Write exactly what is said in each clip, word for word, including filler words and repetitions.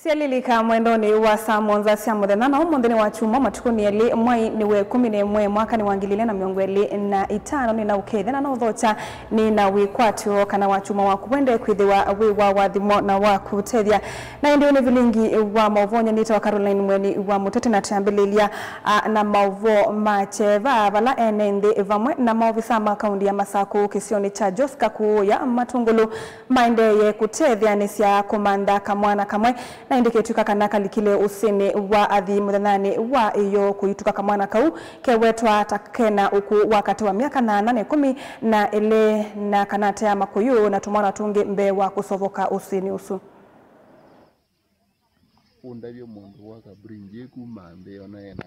Syalilika mwendonĩ wa saa mũonza sya mũthenya, na ũmũnthĩ nĩ wa kyumwa, matukũ nĩ elĩ, mwai nĩ wa ĩkũmi na ĩmwe, mwaka nĩ wa ngili ilĩ na mĩongo ĩlĩ na itano. Nĩ na ũkethya na na ũthokya, nĩ na wĩkwatyo kana wa kyumwa waku wende kwĩthĩwa wĩ wa wathimo na wa kũtethya. Na ĩndĩ ũyũ nĩ vilingi wa maũvoo, nyie nĩtawa Caroline Mweni wa Mũteti, na twambĩlĩlya, a, na maũvoo ma kyeva, vala ene nthĩ vamwe na maovisa ma kaunti ya Masakũ kĩsionĩ kya Joska kũũya Matũngũlũ maendeeye kũtetheanĩsya kũmantha kamwana kamwe, na ĩndĩ kĩtw'ĩka kana kalikile ũsĩnĩ wa athi mũthenyanĩ wa ĩyoo kũituka kamwana kau kewetwa ta kena ũkũũ wa katĩ wa myaka nyaanya na ĩkũmi na ĩlĩ, na kana atea makũyũ na tũmwana tũngĩ mbee wa kũsovoka ũsĩnĩ ũsu. Ũndavye mũndũ wa kabrinji kuma nthĩ ona ena.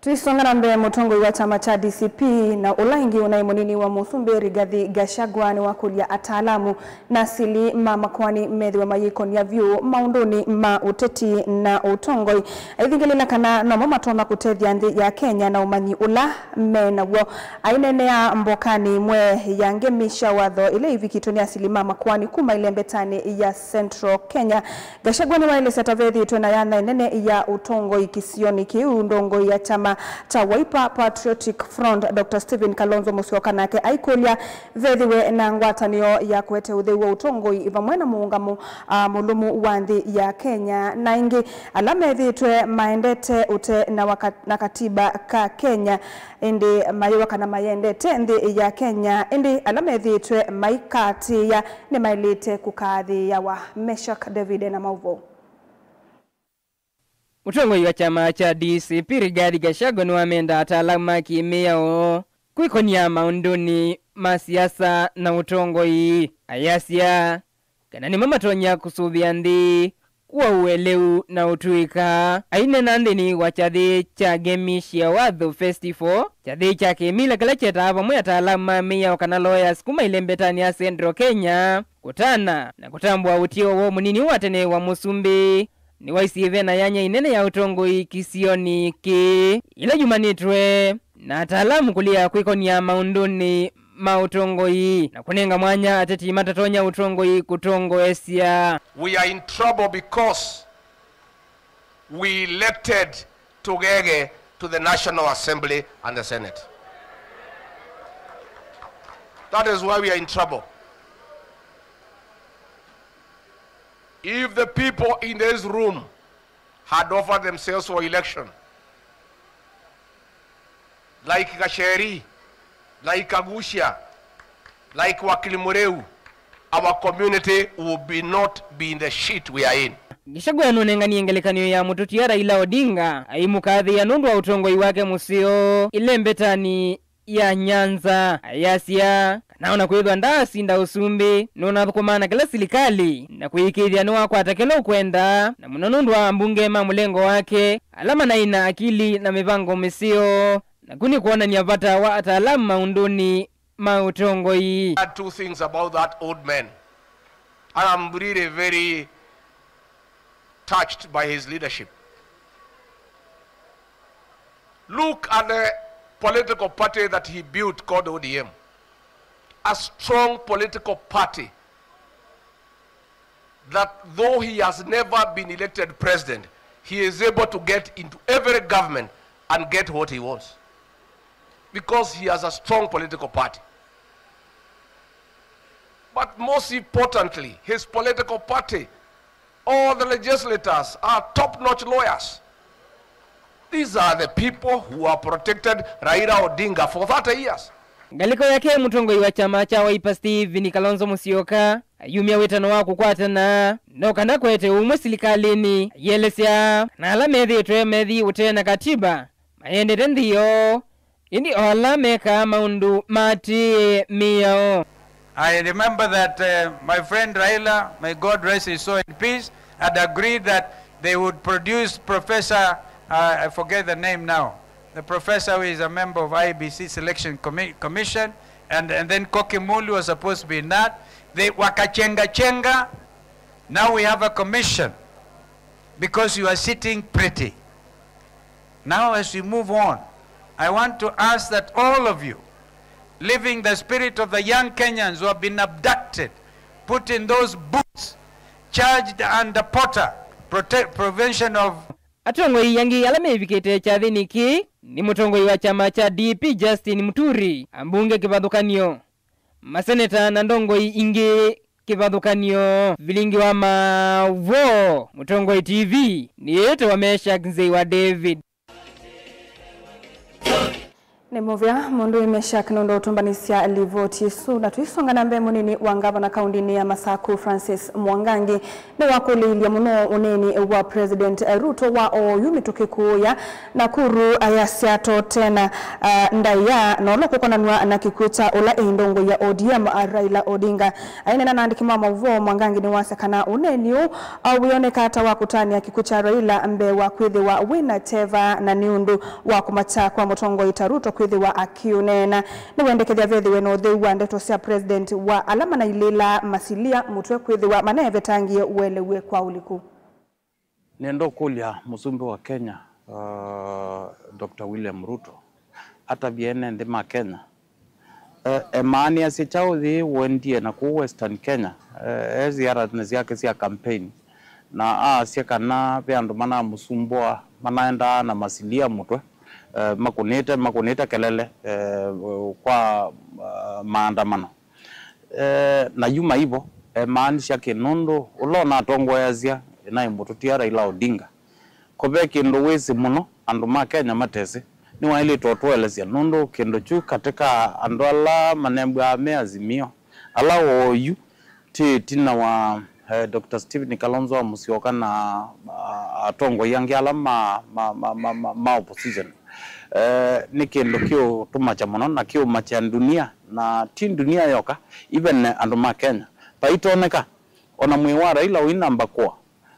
Tũisonga na mbee, mũtongoi wa kyama kya D C P na ũla ĩngĩ ũnaĩ mũnini wa mũsumbĩ Rigathi Gachagua nĩwakũlya ataalamu na asili ma makoani methĩwe mayĩkonia vyũ maũndũnĩ ma ũteti na ũtongoi. Aithingĩlĩla kana nomo matonya kũtethya nthĩ ya Kenya na ũmanyi ũla me naw'o. Aineenea mbokanĩ ĩmwe ya ngemi sya watho ila ivikĩtwe nĩ asili ma makoani kuma ĩlembetanĩ ya Central Kenya, Gachagua nĩwaelesya ta vethĩĩtwe na yanya ĩnene ya ũtongoi kĩsionĩ kĩu. Ndongoi ya kyama kya Wiper Patriotic Front, Doctor Stephen Kalonzo Musyoka, nake aikũlya vethĩwe na ngwatanĩo ya kũete ũtheu wa ũtongoi vamwe na mũũngamo, a, mũlũmu wa nthĩ ya Kenya. Na ĩngĩ, ala methĩĩtwe maendete ũte na waka-, na katiba ka Kenya, ĩndĩ mayĩwa kana mayendete nthĩ ya Kenya, ĩndĩ ala methĩĩtwe maikaatĩĩa nĩmaĩlĩte kũkaathĩĩawa. Meshack David ena maũvoo. Mũtongoi wa kyama kya D C P Rigathi Gachagua nĩwamenda ataalamu ma kĩmĩao kwĩkonia maũndũnĩ ma siasa na ũtongoi, ayasya kana nĩmo matonya kũsũvĩa nthĩ kũaũe lĩu na ũtũĩka. Aineena nthĩnĩ wa kyathĩ kya Ngemi sya Watho Festival, kyathĩ kya kĩmila kĩla kyetaa vamwe ataalamu ma mĩao kana lawyers kuma ĩlembetanĩ ya Central Kenya, kũtana na kũtambũa ũtĩo wa mũnini wa tene wa mũsumbĩ, nĩwaisye ve na yanya ĩnene ya ũtongoi kĩsionĩ kĩĩ, ĩla yumanĩtwe na ataalamu kũlea kwĩkonia maũndũnĩ ma ũtongoi na kũnenga mwanya ateti matatonya ũtongoi kũtongoesya. We are in trouble because we elected Tugege to the National Assembly and the Senate. That is why we are in trouble. If the people in this room had offered themselves for election, like Gacheri, like Kagucia, like Wakili Mureu, our community will be not be in the shit we are in. Gachagua nũnenganie ngelekany'o ya mũtũtia Raila Odinga aimũkathĩĩa nũndũ wa ũtongoi wake mũseo ĩlembetanĩ ya Nyanza. Ayasya kana ona kwĩthwa ndaasinda ũsumbĩ, nũnathũkũmaa na kĩla silikalĩ na kũĩkĩĩthya nĩwakwata kĩla ũkwenda, na mũno nũndũ wa ambunge ma mũlengo wake ala manaĩ na akili na mĩvango mĩseo. Naku nĩ kwonany'a vata wa ataalamu maũndũnĩ ma ũtongoi. Two things about that old man. And I'm really very touched by his leadership. Look at the political party that he built called O D M. A strong political party that, though he has never been elected president, he is able to get into every government and get what he wants. Because he has a strong political party. But most importantly, his political party, all the legislators are top-notch lawyers. These are the people who have protected Raila Odinga for thirty years. Ngalĩko yake, mũtongoi wa kyama kya Wiper Stephen Kalonzo Musyoka ayumya wĩtano wa kũkwatana no kana kwete ũmwe silikalĩnĩ, ayĩelesya kana ala methĩĩtwe methi ũtee na katiba mayendete nthĩ yoo, ĩndĩ o ala mekaa maũndũ maatĩĩe mĩao. I remember that uh, my friend Raila, may God rest his soul in peace, had agreed that they would produce Professor, uh, I forget the name now, the professor who is a member of I E B C Selection Commi- Commission, and, and then Kokimuli was supposed to be in that. They wakachenga chenga. Now we have a commission because you are sitting pretty. Now, as we move on, I want to ask that all of you, living the spirit of the young Kenyans who have been abducted, put in those boots, charged under POTA, protect, Prevention of Atongoi angĩ ala mevikĩte kyathĩnĩ kĩĩ nĩ mũtongoi wa kyama kya D P Justin Muturi, ambunge kĩvathũkany'o, maseneta na ndongoi ingĩ kĩvathũkany'o. Vilingi wa Maũvoo, Mũtongoi T V, nĩĩtawa Meshack Nzei wa David. Nĩ mũvea mũndũ wĩ Meshack nũndũ ũtũmbanĩsya livoti ĩsu. Na tũisonga na mbee, mũnini wa ngavana kaũndĩnĩ ya Masaku, Francis Mwangangi, nĩwakũlĩilye mũno ũneeni wa President Ruto wa oyu mĩtũkĩ kũũya Nakuru, ayasya to tena, ah, ndaĩa na ũla kũkonanw'a na kĩkw'ũ kya ũla ĩ ndongoi ya O D M, ah, Raila Odinga. Aineena na andĩki ma maũvoo, Mwangangi nĩwasya kana ũneeni ũũ, ah, wĩoneka ta wa kũtanĩa kĩkw'ũ kya Raila mbee wa kwĩthĩwa wĩ na kyeva, na nĩ ũndũ wa kũmakya kwa mũtongoi ta Ruto kwĩthĩwa akĩũneena. Nĩwendekethya vethĩwe na ũtheu wa ndeto sya President wa ala manailĩĩla masilia mũtwe kwĩthĩwa maneevetangĩe ũelew'e kwa ũliku. Nĩenda ũkũlya Mũsumbĩ wa Kenya, uh, Doctor William Ruto, atavye ene nthĩ ma Kenya, eh, emaanĩasya kyaũ yĩĩ wendie na kũu Western Kenya, eh, e ziaranĩ syake sya campaign, na aasya kana ve andũ manamũsumbũa, manaendaa na masilia mũtwe, eh, makũnĩte, makũnĩte kelele, eh, kwa, eh, maandamano. Eh, na yu maivo, emaanisya kĩ? Nũndũ ũla ũnatongoeasya naĩ mũtũtia Raila Odinga, ko ve kĩndũ wĩsĩ mũno andũ ma Kenya matesĩ, nĩwaĩlĩte ũtũelesya, nũndũ kĩndũ kyu katĩ ka andũ ala manembwaa me Azimio, ala oyu ti ĩtina wa, eh, Doctor Stephen Kalonzo wa Musyoka na, ah, atongoi angĩ ala ma, ma, ma, ma, ma, ma opposition. Eh, nĩ kĩndũ kĩũtũmakya mũno na kĩũmakya ndunia, na ti ndunia yoka, even andũ ma Kenya. Vaitoneka, ona mwĩĩ wa Raila ũinamba kũa,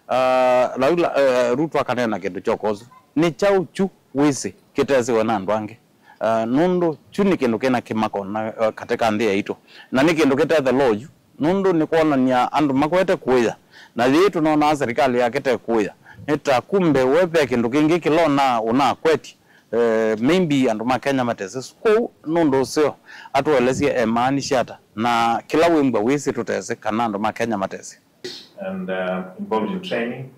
ah, Raila, eh, Ruto akaneena kĩndũ kyoka ũsu. Nĩ kyaũ kyu wĩsĩ kĩtesĩwe na andũ angĩ? Ah, nũndũ kyu nĩ kĩndũ kĩna kĩmako na, ah, katĩ ka nthĩ yaitũ. Na nĩ kĩndũ kĩtethe loyu, nũndũ nĩ kwonany'a andũ makwete kũĩa. Na yĩĩ tũnonaa serikali yake te kũĩa. Nĩ ta kumbe we ve kĩndũ kĩngĩ kĩla ũna-, ũnakwetye. Eh, maybe andũ ma Kenya matesĩ. Kwoou nũndũ ũseo, atũelesye emaanisye ata, na kĩla wĩmbwa wĩsĩ tũtesĩ kana andũ ma Kenya matesĩ. And, uh, involved in training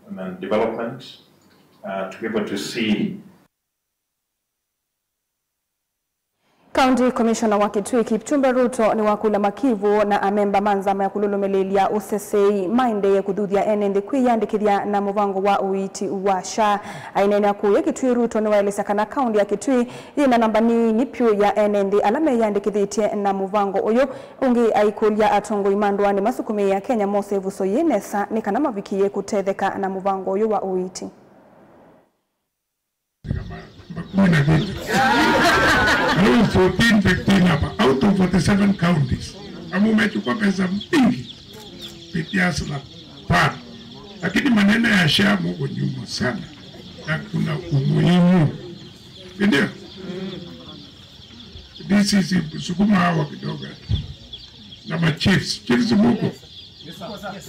and then development, uh, to be able to see County Commissioner wa Kitui, Kipchumba Ruto, nĩwakũlya makivũ na amemba ma nzama ya kũlũlũmĩlĩlya ũseseĩ maendee kũthuthya ene nthĩ kwĩyĩandĩkĩthya na mũvango wa ũiiti wa SHA. Aineenea kũya Kitui, Ruto nĩwaelesya kana kaunti ya Kitui yĩna namba nini pyũ ya ene nthĩ ala meyĩandĩkĩthĩtye na mũvango ũyũ. Ũngĩ aikũlya atongoi ma ndũanĩ masukumĩe Akenya mose ĩvuso yĩ nesa nĩ kana mavikĩe kũtetheka na mũvango ũyũ wa ũiiti. Kama kumi na kitu. Karibu fourteen, fifteen hapa, out of forty-seven counties. Kama umechukua pesa mingi, pitia Hustler Fund. Lakini maneno ya SHA muko nyuma sana. Na kuna umuhimu. Ndio? This is, sukuma hawa kidogo. Na ma chiefs. Chiefs muko?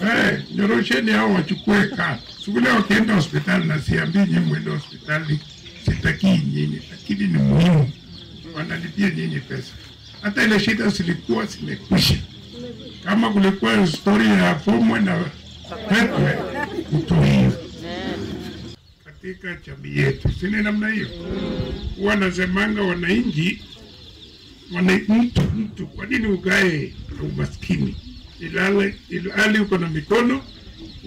Eh, nyorosheni hao wachukue card. Siku leo wakienda hospitali, na siambii nyinyi mwende hospitali, sitakii nyinyi, lakini ni muhimu. Wanalipia nyinyi pesa. Hata ile shida zilikuwa zimekwisha. Kama kulikuwa story ya Pomwe na Petwe, kutoa hiyo. Katika jamii yetu. Si ni namna hiyo? Huwa nasemanga wananchi, wana-, mtu, mtu, kwa nini ukae na umaskini? Ilale, ilali uko na mikono,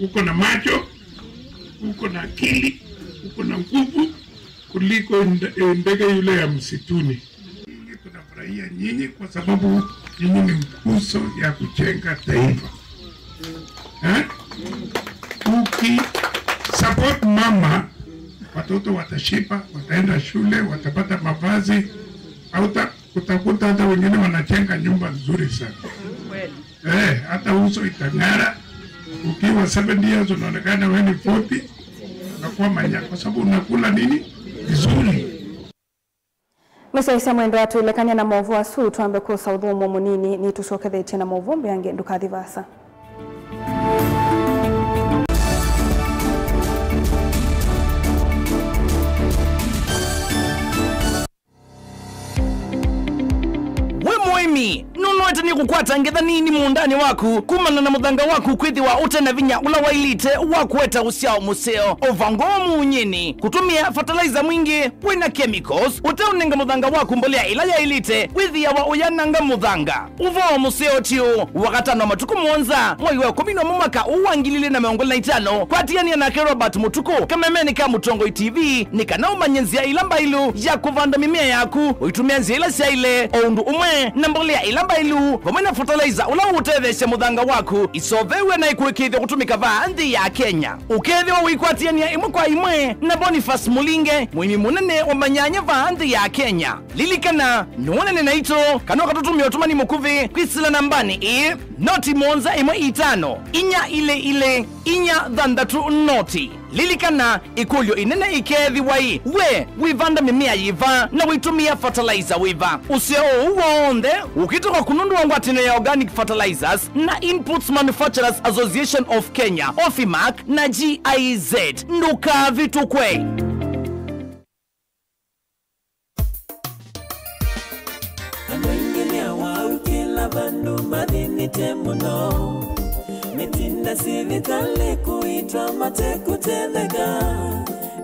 uko na macho, uko na akili, uko na nguvu kuliko nde-, ndege yule ya msituni. Tunafurahia nyinyi kwa sababu Nyinyi ni nguzo ya kujenga taifa. Eh? Uki support mama, watoto watashiba, wataenda shule, watapata mavazi, hauta-, utakuta hata wengine wanajenga nyumba nzuri sana. Eh, hata uso itang'ara. Ukiwa seventy years unaonekana wewe ni forty, unakuwa manya kwa sababu unakula nini? Vizuri. Mĩsyaĩĩsya mwendwa, twĩlekany'a na maũvoo asu, twambe kũsa ũthũmũo mũnini, nĩtũsyokethetye na maũvoo mbeange, ndũkathi vaasa. Wĩ mũĩmi, nũnoete nĩ kũkwata ngetha nini mũũndanĩ waku kumana na mũthanga waku kwĩthĩwa ũte na vinya ũla waĩlĩte wa kũeta ũsyao mũseo. Ũvango wa mũunyĩnĩ, kũtũmĩa fertilizer mwingĩ wĩ na chemicals ũteũnenga mũthanga waku mbolea ĩla yaĩlĩte wĩthĩawa ũyananga mũthanga. Ũvoo mũseo ti ũũ, Wakatano matukũ mũonza mwei wa ĩkũmi na ũmwe mwaka ũũ wa ngili ilĩ na mĩongo ĩlĩ na itano, kwatĩanĩa nake Robert Mũtukũ kamemenĩ ka Mũtongoi T V nĩ kana ũmanye nzĩa ĩla mbaĩlu ya kũvanda mĩmea yaku ũitũmĩa nzĩa ila syaĩle, o ũndũ ũmwe na mbolea ĩla mbaĩlu, vamwe na fertilizer ũla ũũtetheesya mũthanga waku isoveew'e na ĩkũĩkĩĩthya kũtũmĩka vaa nthĩ ya Kenya. Ũkeethĩwa ũikwatĩanĩa ĩmwe kwa ĩmwe na Boniface Mũlinge, mũĩmi mũnene wa manyanya vaa nthĩ ya Kenya. Lilikana, nĩwonane naitũ kana ũkatũtũmĩa ũtũmani mũkuvĩ kwĩsĩla nambanĩ ĩĩ, noti mũonza ĩmwe itano, inya ilĩ ilĩ, inya thanthatũ noti. Lilikana, ĩkũlyo ĩnene ĩkeethĩwa ĩ, we wĩvanda mĩmea yĩva na wĩtũmĩa fertilizer wĩva? Ũseo ũũ w'onthe ũkĩte kwaku nũndũ wa ngwatanĩo ya Organic Fertilizers na Inputs Manufacturers Association of Kenya, OFIMAC, na G I Z. Ndũkavĩtũkwe. Andũ aingĩ nĩ awaũ kĩla vandũ mathĩnĩte mũno. Metinda sivitalĩ kũitwa matekũtetheka,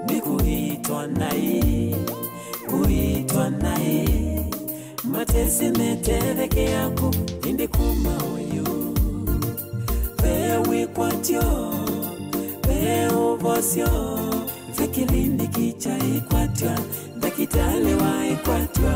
nĩ kũitwa naĩ, kũitwa naĩ. Matesĩ metethekeaa kũ ĩndĩ kuma ũyũ? Ve wĩkwatyo, ve ũvosyo, ve kĩlindiki kya ĩkwatwa, ndakĩtalĩ wa ĩkwatwa.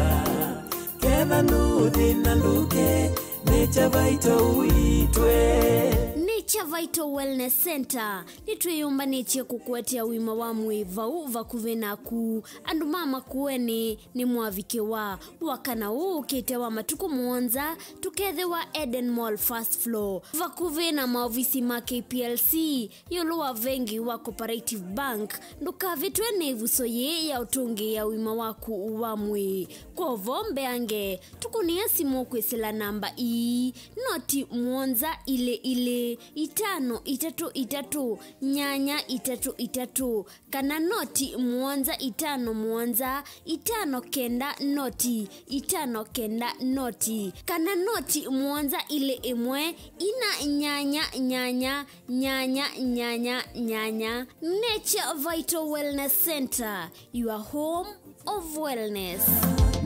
Ketha nũthĩna ndũke, Nature Vital ũitwe. Nature Vital Wellness Center nĩtwĩyũmbanĩtye kũkũetea ũima wa mwĩĩ vau vakuvĩ naku. Andũ ma Makueni nĩmwavikĩwa. Wakana ũũ ũkĩte wa matukũ mũonza, tũkethĩwa Eden Mall first floor, vakuvĩ na maovisi ma K P L C, ĩũlũ wa vengi wa Cooperative Bank. Ndũkavĩtwe nĩ ĩvuso yĩĩ ya ũtũngĩĩa ũima waku wa mwĩĩ. Kwa ũvoo mbeange, tũkũnĩe simũ kwĩsĩla namba ii, noti mũonza ilĩ ilĩ, itano itatũ itatũ, nyanya itatũ itatũ, kana noti mũonza itano mũonza, itano kenda noti, itano kenda noti, kana noti mũonza ilĩ ĩmwe, ina nyanya nyanya, nyanya nyanya nyanya. Nature Vital Wellness Center, your home of wellness.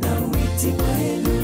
Na wĩti wa ĩlu.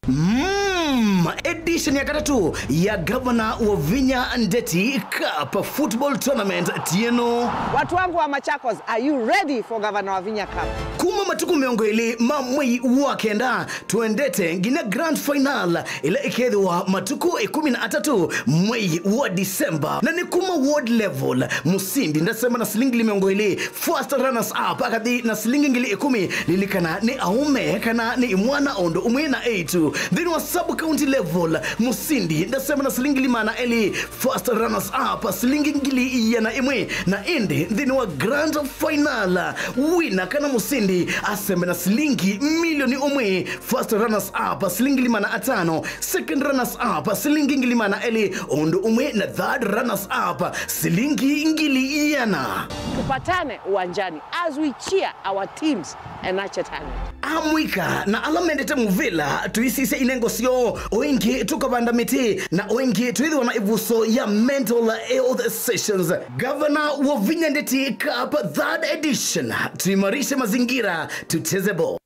Mm, edition ya katatũ ya Gavana Wavinya Ndeti Cup Football Tournament ti ĩno. Watu wangu wa Machakos, are you ready for Governor Wavinya Cup? Kuma matukũ mĩongo ĩlĩ ma mwei wa kenda, twendete nginya grand final ĩla ĩkethĩwa matukũ ĩkũmi na atatũ mwei wa December. Na nĩ kuma ward level, mũsindi ndasema na silingi ngili mĩongo ĩlĩ, first runners up akathi na silingi ngili ĩkũmi. Lilikana nĩ aũme kana nĩ imwana o ũndũ ũmwe na eĩtu. Nthĩnĩ wa sub county level, mũsindi ndasema na silingi ngili maana elĩ, first runners up silingi ngili iana ĩmwe. Na ĩndĩ nthĩnĩ wa grand final, wina kana mũsindi asembe na silingi milioni ũmwe, first runners up silingi ngili maana atano, second runners up silingi ngili maana elĩ, o ũndũ ũmwe na third runners up silingi ngili iana. Tupatane uwanjani as we cheer our teams and nurture talent. Amũika na ala mendete mũvĩla, tũisisye inengo syoo, o ĩngĩ tũkavanda mĩtĩ, na o ĩngĩ twĩthĩwa na ĩvuso ya mental health sessions. Gavana Wavinya Ndeti Cup third edition, tuimarishe mazingira, tucheze ball.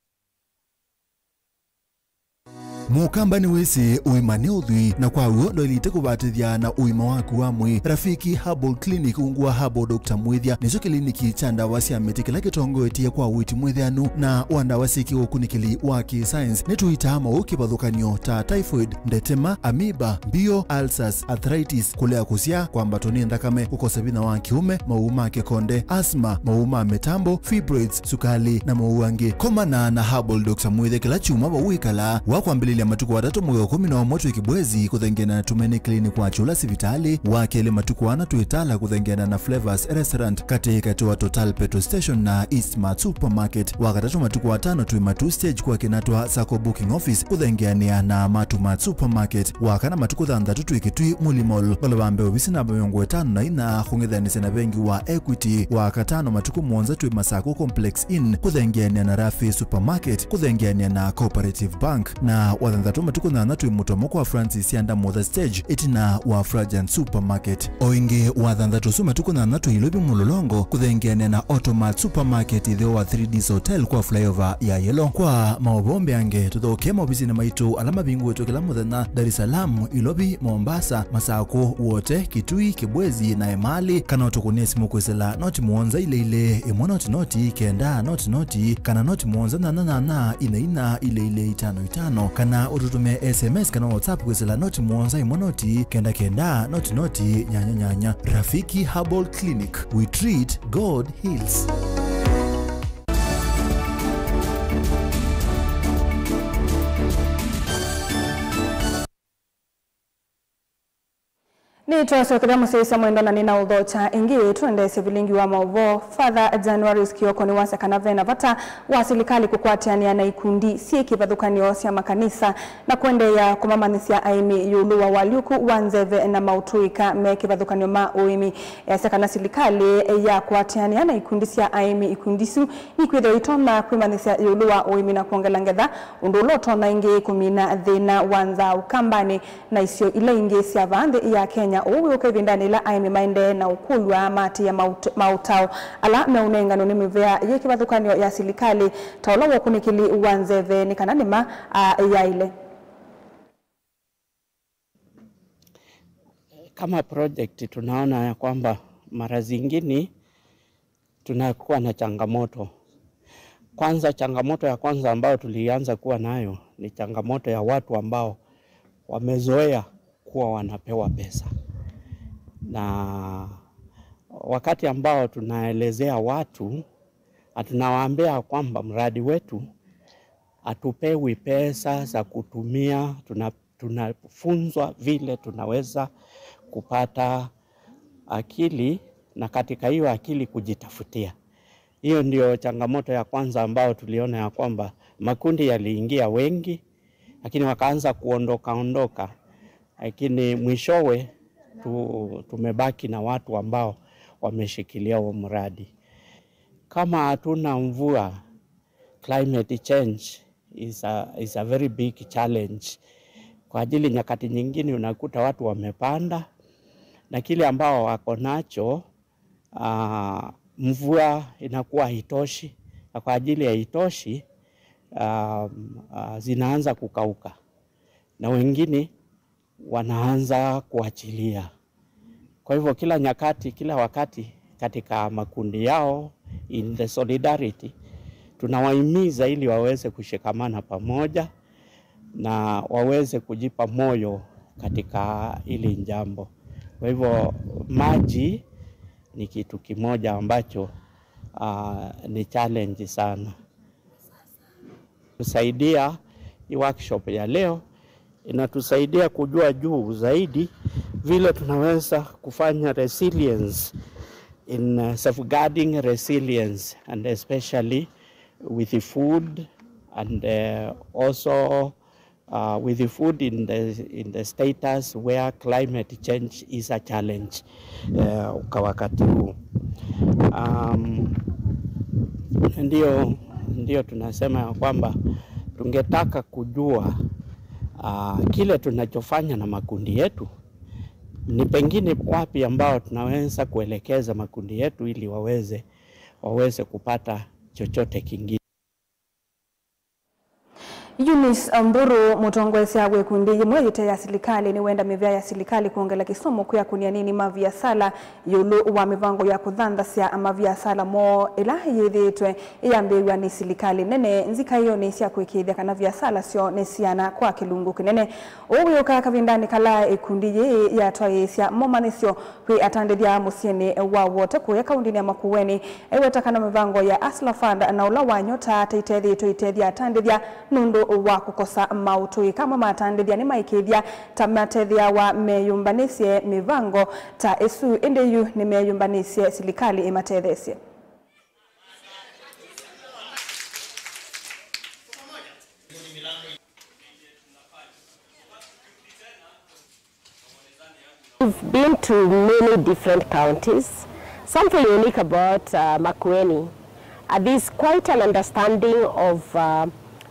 Mũkamba nĩwĩsĩ ũima nĩ ũthwii, na kwa w'o ndwaĩlĩte kũvatĩthya na ũima waku wa mwĩĩ. Rafiki Herbal Clinic ungu wa Herbal Doctor Mwĩthya nĩkyo kĩliniki kya ndawa sya mĩtĩ kĩla kĩtongoetye kwa ũiiti mwĩthĩanu na wa ndawa syĩ kĩũkunĩkĩli wa kĩ-science. Nĩtũitaa maũũ kĩvathũkany'o ta typhoid, ndetema, amoeba, mbio, ulcers, arthritis, kũlea kũsyaa, kwambatwa nĩ nthakame, kũkosa vinya wa kĩũme, maũũ ma kĩkonde, asthma, maũũ ma mĩtambo, fibroids, sukali, na maũũ angĩ. Komana na Herbal Doctor Mwĩthya kĩla kyumwa vau wĩkalaa. Wa kwambĩlĩlya matukũ atatũ mwei wa ĩkũmi na ũmwe twĩ Kibwezi kũthengeana na Tumaini Clinic wa Kyũla sivitalĩ, wa kelĩ matukũ ana twĩ Tala kũthengeana na Flavors Restaurant katĩ katĩ wa Total Petrol Station na East Mart Supermarket, wa katatũ matukũ atano twĩ Matuu Stage kwa Kinatwa Sacco Booking Office kũthengeanĩa na Matuu Mart Supermarket, wa kana matukũ thanthatũ twĩ Kitui Muli Mall, vala va mbee ovisi namba mĩongo ĩtano na inya kũng'ethanĩsya na vengi wa Equity, wa katano matukũ mũonza twĩ Masako Complex Inn kũthengeanĩa na Rafi Supermarket kũthengeanĩa na Cooperative Bank, na wa thanthatũ matukũ nyanya twĩ Mũtomo kwa Francis Yanda Mother Stage ĩtina wa Frajan Supermarket. O ĩngĩ wa thanthatũ ũsu matukũ nyanya twĩ Ilovi Mũlolongo kũthengeanĩa na Automat Supermarket ĩtheo wa three Ds Hotel kwa flyover ya Yellow. Kwa maũvoo mbeange, tũthokee maovisinĩ maitũ ala mavingũĩtwe kĩla mũthenya Dar es Salaam, Ilovi, Mombasa, Masako, Wote, Kitui, Kibwezi, na Emali, kana ũtũkũnĩe simũ kwĩsĩla noti mũonza ilĩ ilĩ, ĩmwe noti noti, kenda noti noti, kana noti mũonza nyanya nyanya, ina ina, ilĩ ilĩ, itano itano, kana ũtũtũmĩe S M S kana WhatsApp kwĩsĩla noti mũonza ĩmwe noti, kenda kenda, noti noti, nyanya nyanya. Rafiki Herbal Clinic, we treat, God heals. Nĩtwasyokethya mũsyaĩĩsya mwendwa na nĩnaũthokya ĩngĩ, tũendeesye vilingi wa maũvoo. Father Januarius Kioko nĩwasya kana ve na vata wa silikalĩ kũkwatĩanĩa na ikundi syĩ kĩvathũkany'o sya makanisa na kũendeea kũmamanyĩsya aĩmi ĩũlũ wa ũalyũku wa nzeve na maũtũĩka me kĩvathũkany'o ma ũĩmi. Easya kana silikalĩ yakwatĩanĩa na ikundi sya aĩmi, ikundi isu nikwĩthĩwa itonya kwĩmanyĩsya ĩũlũ wa ũĩmi na kwongela ngetha, ũndũ ũla ũtonya ĩngĩ kũmina thĩna wa nzaa Ũkambanĩ na isio ila ingĩ sya vaa nthĩ ya Kenya. Ũu wĩũka ĩvindanĩ ĩla aĩmi maendee na ũkũlw'a maatĩĩa maũt-, maũtao ala meũnenganwe nĩ mĩvea yĩ kĩvathũkany'o ya silikalĩ, ta ũla wa ũkunĩkĩli wa nzeve, nĩ kana nĩma, a, yaĩle. Kama project tunaona ya kwamba mara zingine tunakuwa na changamoto. Kwanza, changamoto ya kwanza ambayo tulianza kuwa nayo ni changamoto ya watu ambao wamezoea kuwa wanapewa pesa. Na wakati ambao tunaelezea watu, na tunawaambia kwamba mradi wetu hatupewi pesa za kutumia, tuna-, tunafunzwa vile tunaweza kupata akili na katika hiyo akili kujitafutia. Hiyo ndio changamoto ya kwanza ambayo tuliona ya kwamba makundi yaliingia wengi, lakini wakaanza kuondoka ondoka, lakini mwishowe tu-, tumebaki na watu ambao wameshikilia huo mradi. Kama hatuna mvua, climate change is a, is a very big challenge. Kwa ajili nyakati nyingine unakuta watu wamepanda, na kile ambao wako nacho, ah, mvua inakuwa haitoshi, na kwa ajili ya haitoshi, ah, ah, zinaanza kukauka, na wengine wanaanza kuachilia. Kwa hivyo kila nyakati, kila wakati katika makundi yao, in the solidarity, tunawahimiza ili waweze kushikamana pamoja na waweze kujipa moyo katika hili jambo. Kwa hivyo maji ni kitu kimoja ambacho, ah, ni challenge sana. Kusaidia hii workshop ya leo inatusaidia kujua juu zaidi vile tunaweza kufanya resilience in, uh, safeguarding resilience and especially with the food and, uh, also, uh, with the food in the, in the status where climate change is a challenge, uh, kwa wakati huu. Um, ndio, ndio tunasema ya kwamba tungetaka kujua, uh, kile tunachofanya na makundi yetu, ni pengine wapi ambao tunaweza kuelekeza makundi yetu ili waweze, waweze kupata chochote kingine. Eunice Mburu, mũtongoesya wa ĩkundi yĩmwe yĩte ya silikalĩ, nĩwenda mĩvĩa ya silikalĩ kwongela kĩsomo kwĩ akũni anini ma viasala ĩũlũ wa mĩvango ya kũthanthasya maviasala moo ĩla yĩthĩĩtwe ĩyambĩĩw'a nĩ silikalĩ nene nzikaĩonĩ sya kũĩkĩĩthya kana viasala syoo nĩsiana kwa kĩlungu kĩnene. Ũu wĩũka kavindanĩ kala ĩkundi yĩĩ yatwaĩĩsya momanyĩsyo kwĩ atandĩthya mũsyĩnĩ wa Wote kũya kaũndĩnĩ ya Makueni, aiweta kana mĩvango ya Hustler Fund na ũla wa Nyota ta itethĩĩtwe itethya atandĩthya nũndũ wa kũkosa maũtũĩ. Kamwe ma atandĩthya nĩmaĩkĩĩthya ta matethĩawa meyũmbanĩsye mĩvango ta ĩsu, ĩndĩ yu nĩmeyũmbanĩsye silikalĩ ĩmatetheesye. We've been to many different counties. Something unique about uh, Makueni, uh, there's quite an understanding of uh,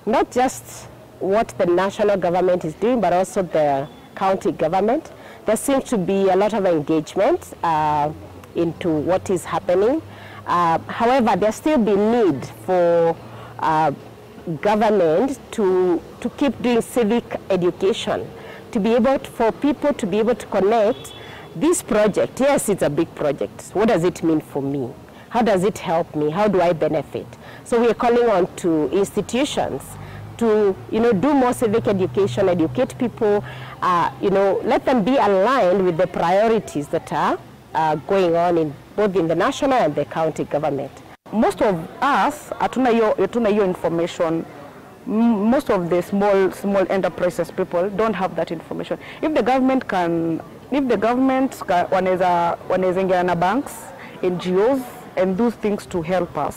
not just what the national government is doing, but also the county government. There seems to be a lot of engagement uh, into what is happening. Uh, however, there still be need for uh, government to, to keep doing civic education, to be able to, for people to be able to connect this project. Yes, it's a big project. What does it mean for me? How does it help me? How do I benefit? So we are calling on to institutions to, you know, do more civic education, educate people, uh, you know, let them be aligned with the priorities that are uh, going on in both in the national and the county government. Most of us hatuna hiyo, hatuna hiyo information. M- most of the small small enterprises people don't have that information. If the government can, if the government ka- wanaweza wanaweza ingia na banks, N G Os and those things to help us,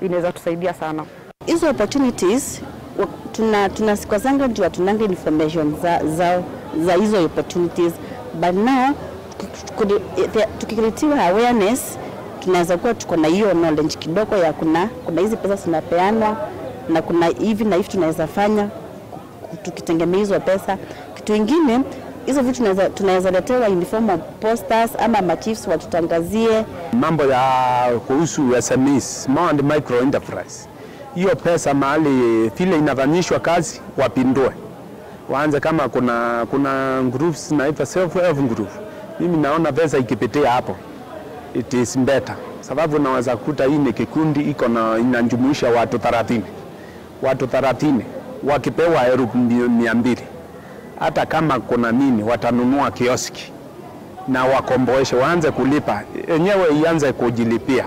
inaweza tusaidia sana. Hizo opportunities wa- tuna tunasikosanga juu hatunanga information za, za, za hizo opportunities, but now tuki- tukicreatiwa awareness, tunaweza kuwa tuko na hiyo knowledge kidogo ya kuna kuna hizi pesa zinapeanwa na kuna hivi na hivi tunaweza fanya tukitegemea hizo pesa. Kitu ingine, hizo vitu tunaweza tunaweza letewa in the form of posters ama machiefs watutangazie. Mambo ya kuhusu S M Es, small and micro enterprise. Hiyo pesa mahali vile inafanyishwa kazi wapindue, waanze kama kuna kuna groups zinaitwa self help group. Mimi naona pesa ikipitia hapo it is better, sababu unaweza kuta hii ni kikundi iko na inajumuisha watu thelathini, watu thelathini wakipewa elfu mia mbili, hata kama kuna nini watanunua kioski na wakomboeshe, waanze kulipa, yenyewe ianze kujilipia.